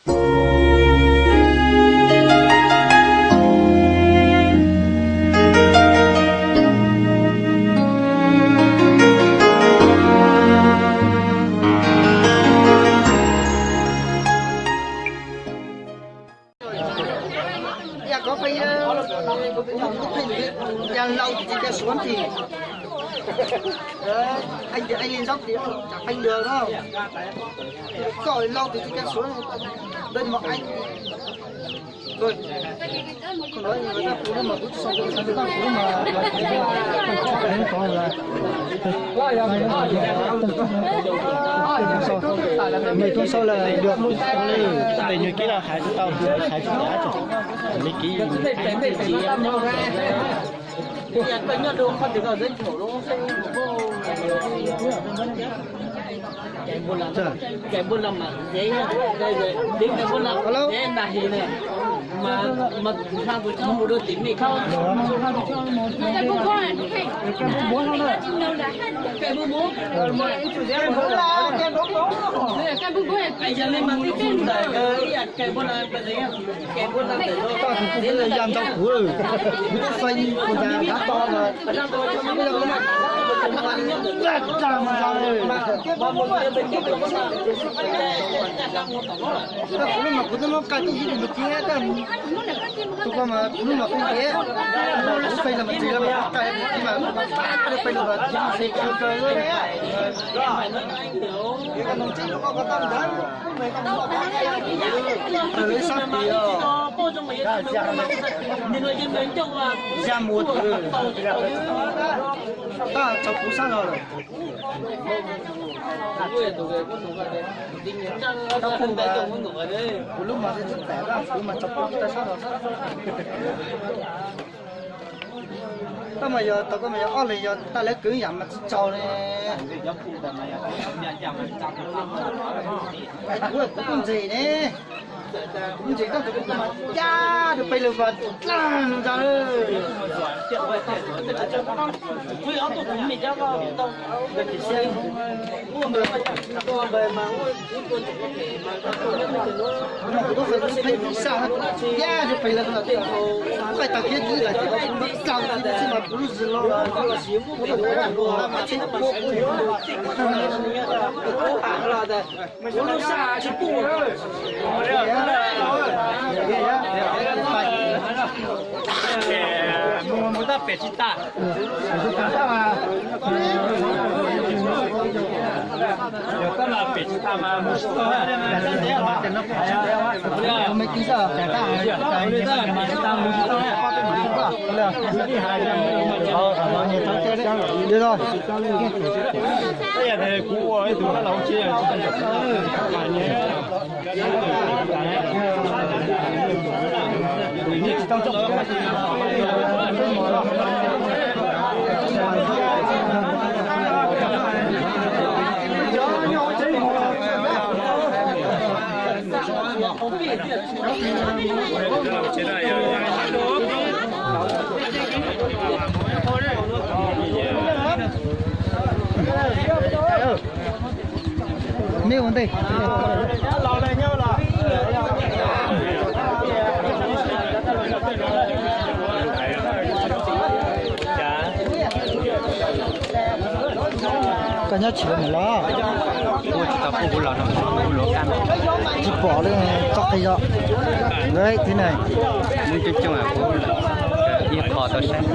Yog koj pheej, yog laus ces ca suav ntxim. Ej, ej li ntxob tias tsam pheej dua no, koj laus ces ca suav, npej mos ej. Mej tub sau lawm, tes nyuag kib los hais tsis tau, hais tsis tau. Koj tus kuj ya ntau kuv, kuv twb feem kuv tas dab to los, kuv mas kuv twb muab qai tub yib tus kiag, tus ko mas kuv mas feem tiag, kuv feem los mas tsis los mas qai mas, qai pem los mas tsis kaw kaw. Lawv sab tias ya mus tus, tab txog kuv sab no lawm. Tab kuv, kuv lub mas tsis txawj pem, kuv mas txog kuv sab no. Koj mas yog tau, koj mas yog ob leeg yog tag lawv kwv yam mas tsis tsaug ne. Kuv, kuv kuj ntxim ne, kuv ntxim koj tus kuv mas ya rau pem lawm mas dlaag ntag. Kuv lub feem kuv pheej kuv sab, ya rau pem lawm mas, paj tag kiag twb lam ces kuv dlaag xwb mas kuv lub zws los, kuv tus kuv mas tseem pua kuv yuav. Kuv lub sab tsis pum. Mus, mus tab pem tsis tas. Yog tab mas pem tsis tas mas mus tsis tau. Kuv ua ib tug dab laug tsis Mej ua ntej. Koj nyob tsis los mus los? Kuv tsis tau pub kuv los no, kuv los kaj. Tsis pom li, txoj qis zog. Lawv tib neeg muaj coob coob kuv ib qho tau saib.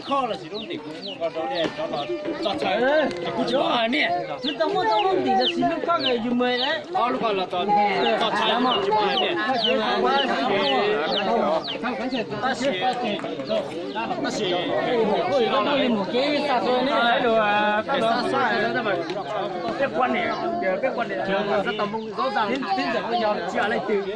Koj lub ntim kuv muaj koj rau nej cov los txog chaw, kuv tsis muaj ntim los sis lub koj yus mus lawm. Ob lub koj los txog chaw tsis muaj ntim. Tab sis, tab sis, peb kuaj niam, peb kuaj niam, tsis yog leej twg.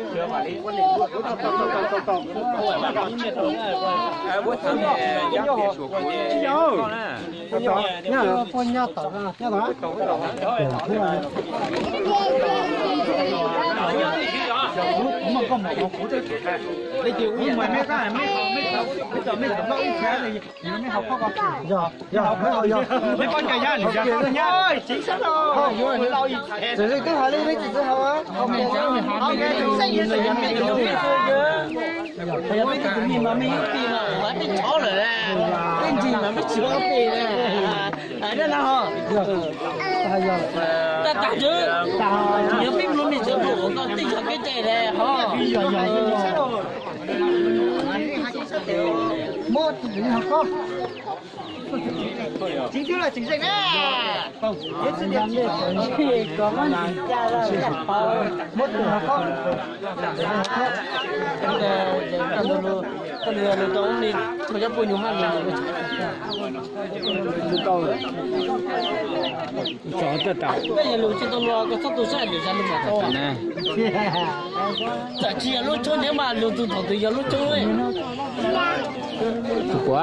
Tab tas, yog peb mloog mej tseem ua koj tej yog kev cai le ho. Koj lus tsis tau luag, koj txhob tu saib lwm zaj lus mas tau. Txawm tsis yog lub tshoob thiab mas lus tus thaum twg yog lub tshoob. Tus kuv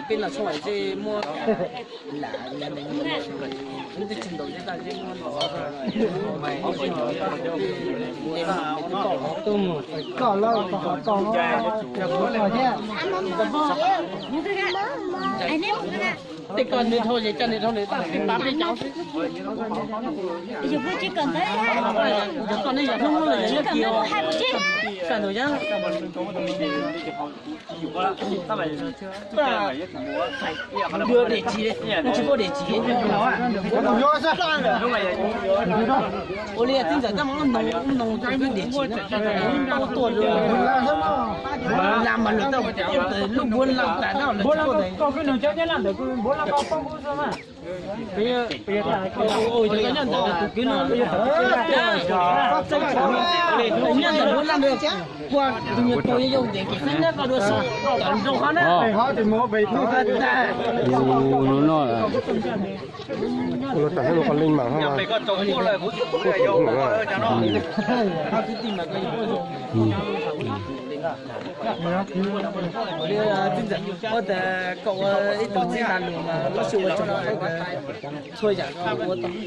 Peb los txog ze muab lam, twb tsis ntaus zeb tag zeb muab. Koj lawm, koj thiab. Tej koj nws dhau ces coj nws dhau lawm, tab peb pab peb cov xwb. Yog koj ne yog hnub hnub los yog nyob kiag. Kaj ntug yab. Dua dej tsis, tsis pub dej tsis. Ua li txiv ntxawm tab mas noo noo tus kwv dej tsis, tau tuaj lawm. Lam mas lawm tab lub npuab lam tas tab lawm. Nyob ntawm tus kwv no, nyob ntawm npuab lam ntawd, kua tus nyuag tus yooj yim kev xeeb nab koj dua sub tom nroo qhov na. Ua tas koj ua ib tug txiv tas lus mas koj sim ua tsaug rau txhua yam ua tau.